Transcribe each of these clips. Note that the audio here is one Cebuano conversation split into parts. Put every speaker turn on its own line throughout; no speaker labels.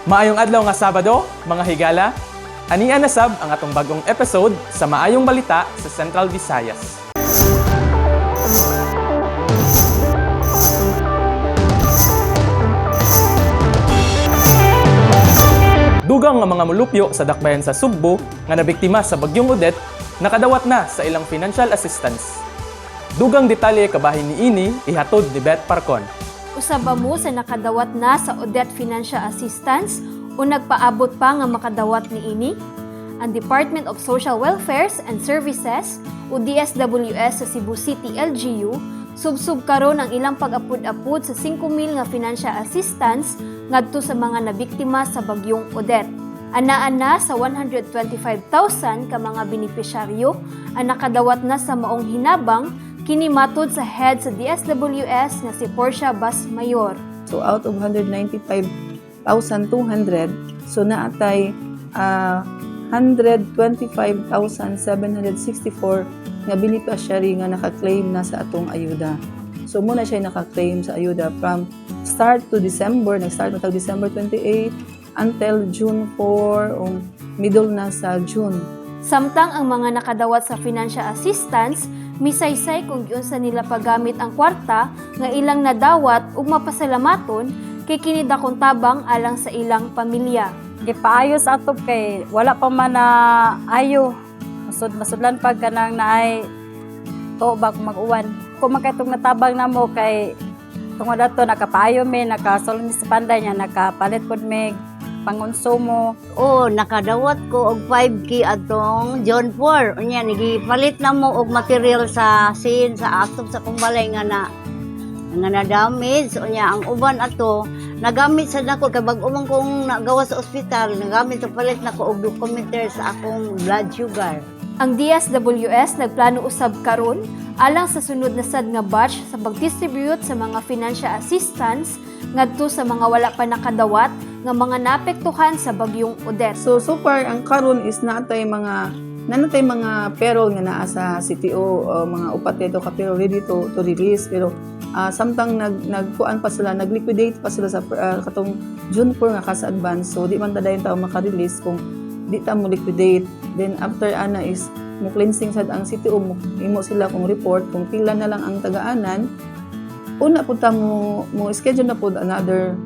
Maayong adlaw nga Sabado, mga higala. Ania na sab ang atong bagong episode sa Maayong Balita sa Central Visayas. Dugang nga mga mulupyo sa dakbayan sa Sugbo nga nabiktima sa bagyong Odette nakadawat na sa ilang financial assistance. Dugang detalye kabahin niini ihatod ni Beth Parcon.
Usa ba mo sa nakadawat na sa Odette Financial Assistance o nagpaabot pa nga makadawat niini? Ang Department of Social Welfare and Services o DSWS sa Cebu City LGU subsub karon ang ilang pag-apud-apud sa 5,000 nga financial assistance ngadto sa mga nabiktima sa bagyong Odette. Anaa na sa 125,000 ka mga benepisyaryo ang nakadawat na sa maong hinabang, kini matod sa head sa DSWS nga si Portia Basmayor.
So out of 195,200, so naatay 125,764 nga beneficiary nga naka-claim na sa atong ayuda. So mao na siya naka-claim sa ayuda from start to December, nag-start na tag December 28 until June 4 o middle na sa June.
Samtang ang mga nakadawat sa financial assistance, misaysay kung giunsa nila paggamit ang kwarta nga ilang nadawat ug mapasalamaton kay kini dakong tabang alang sa ilang pamilya.
Gipaayos ato kay wala pa man na ayo. Masud masudlan pag kanang naay to ba kung mag-uwan. Kung man kay itong natabang namo kay tungod ato nakapaayo mi, nakasulod mi sa panday niya, nakapalit pud mi pangonsumo.
Oh, nakadawat ko og 5K atong June 4. Unya nigipalit na mo og material sa sin sa atop sa kong balay nga na damage. Unya ang uban ato nagamit sa nako kay bag-o man kong nagawa sa ospital, nagamit sa palit nako og glucometer sa akong blood sugar.
Ang DSWS nagplano usab karon alang sa sunod na sad nga batch sa pag-distribute sa mga financial assistance ngadto sa mga wala pa nakadawat nga mga naapektuhan sa bagyong Odette.
So so far ang karon is natay mga payroll nga naa sa CTO o mga upat nito ka payroll ready to release, pero samtang nagkuan pa sila, nag-liquidate pa sila sa katong June 4 nga cash advance, so di man ta dayon ta maka-release kung di ta mo liquidate. Then after ana is mo cleansing sad ang CTO, mo imo sila kung report kung pila na lang ang tagaanan, una pud ta mo schedule na pud another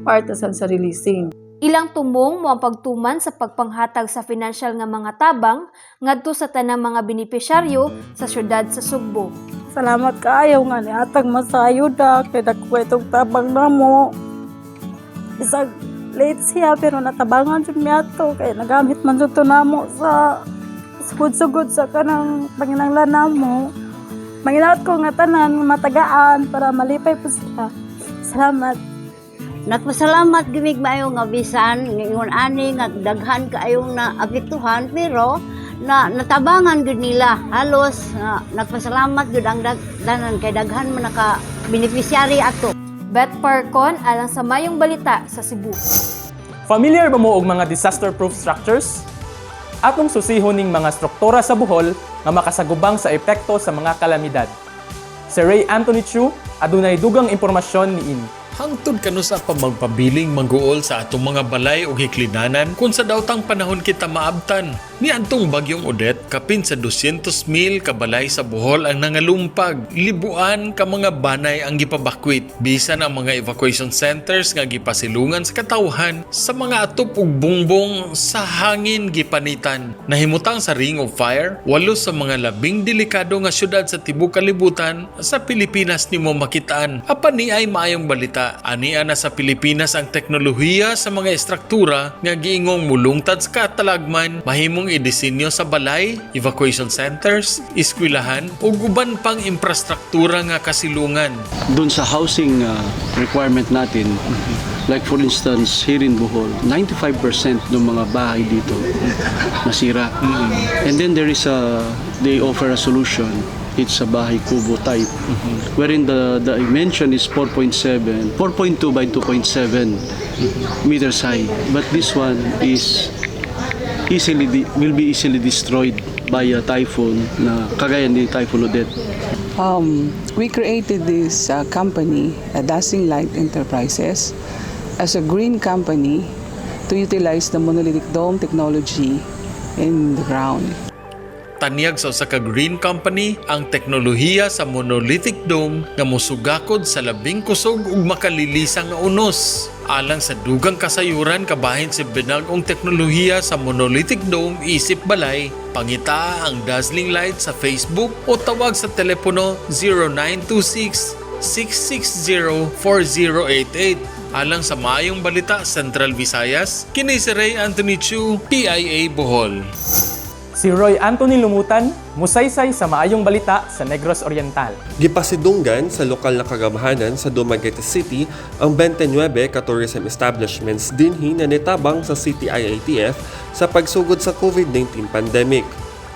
part sad sa releasing.
Ilang tumong mo ang pagtuman sa pagpanghatag sa financial nga mga tabang ngadto sa tanang mga benepisyaryo sa syudad sa Sugbo.
Salamat kaayo nga nihatag mo sa ayuda kay dako itong tabang namo. Isag late siya pero natabangan jud mi ato kay nagamit man jud to namo sa sugod-sugod sa kanang panginahanglan namo. Manginaot ko nga tanan matagaan para malipay po sila. Salamat.
Nagpasalamat gimig maayo nga bisan ingon ani nga daghan kaayong na apektuhan, pero na natabangan gud nila halos. Nagpasalamat gud ang tanan kay daghan man naka beneficiary ato.
Beth Parcon alang sa Mayong Balita sa Cebu.
Familiar ba mo og mga disaster-proof structures? Atong susihon ning mga struktura sa Bohol nga makasagubang sa epekto sa mga kalamidad. Si Ray Anthony Chu adunay dugang impormasyon niini.
Hangtod kanusa pa magpabiling mag-uol sa atong mga balay o hiklinanan kung sa dawtang panahon kita maabtan? Niadtong bagyong Odette, kapin sa 200 mil kabalay sa Bohol ang nangalumpag. Libuan ka mga banay ang gipabakwit. Bisan ang mga evacuation centers nga gipasilungan sa katawhan sa mga atop ug bungbong sa hangin gipanitan. Nahimutang sa Ring of Fire, walo sa mga labing delikado nga syudad sa tibuok kalibutan sa Pilipinas nimo makitaan. Apan niay maayong balita. Ania na sa Pilipinas ang teknolohiya sa mga estruktura nga giingong mulungtad sa katalagman, mahimong idisenyo sa balay, evacuation centers, eskwelahan ug uban pang infrastruktura nga kasilungan.
Doon sa housing requirement natin, like for instance, here in Bohol, 95% ng mga bahay dito nasira. And then they offer a solution. It's a bahay kubo type, wherein the dimension is 4.7, 4.2 by 2.7 meters high. But this one is will be easily destroyed by a typhoon na kagaya ni Typhoon Odette.
We created this company, Dazzling Light Enterprises, as a green company to utilize the monolithic dome technology in the ground.
Tanyag sa usa ka green company ang teknolohiya sa monolithic dome nga mosugakod sa labing kusog ug makalilisang nga unos. Alang sa dugang kasayuran kabahin sa binag-ong teknolohiya sa monolithic dome isip balay, pangitaa ang Dazzling Light sa Facebook o tawag sa telepono 0926 660 4088. Alang sa Maayong Balita, Central Visayas, kini si Ray Anthony Chu, PIA Bohol.
Si Roy Anthony Lumutan, musaysay sa Maayong Balita sa Negros Oriental.
Gipasidunggan sa lokal na kagamhanan sa Dumaguete City ang 29 ka tourism establishments dinhi na nitabang sa City IATF sa pagsugod sa COVID-19 pandemic.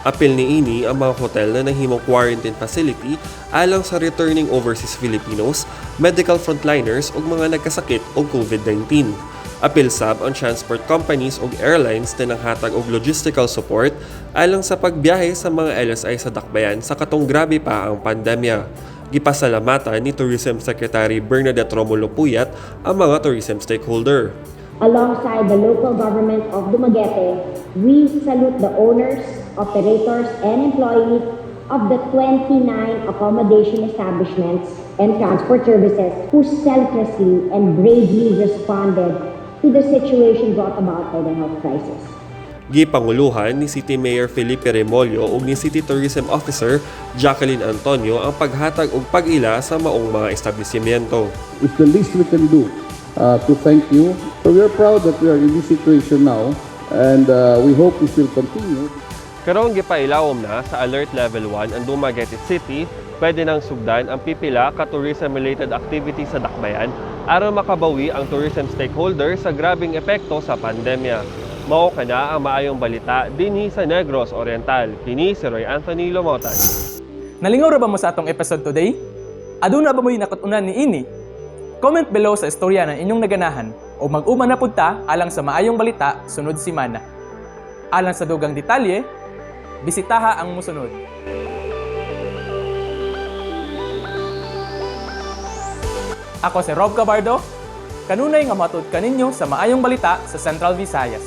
Apil niini ang mga hotel na nahimong quarantine facility alang sa returning overseas Filipinos, medical frontliners ug mga nagkasakit og COVID-19. Apil sab ang transport companies ug airlines na nanghatag og logistical support alang sa pagbiyahe sa mga LSI sa dakbayan sa katong grabe pa ang pandemya. Gipasalamatan ni Tourism Secretary Bernadette Romulo Puyat ang mga tourism stakeholder.
Alongside the local government of Dumaguete, we salute the owners, operators, and employees of the 29 accommodation establishments and transport services who selflessly and bravely responded to the situation brought about by the health crisis.
Gipanguluhan ni City Mayor Felipe Remollo ug ni City Tourism Officer Jacqueline Antonio ang paghatag og pag-ila sa maong mga establishmento.
It's the least we can do to thank you. So we are proud that we are in this situation now, and we hope this will continue.
Karong gipailawom na sa Alert Level 1 ang Dumaguete City, pwede nang sugdan ang pipila ka tourism-related activities sa dakbayan aron makabawi ang tourism stakeholder sa grabeng epekto sa pandemya. Mao kana ang Maayong Balita dinhi sa Negros Oriental. Kini si Roy Anthony Lomotan.
Nalingaw ra ba mo sa atong episode today? Aduna ba mo'y nakatunan ni ini? Comment below sa istorya ng inyong naganahan o mag-uman na pud ta alang sa Maayong Balita sunod simana. Alang sa dugang detalye, bisitaha ang musunod. Ako si Rob Cabardo, kanunay nga matud kaninyo sa Maayong Balita sa Central Visayas.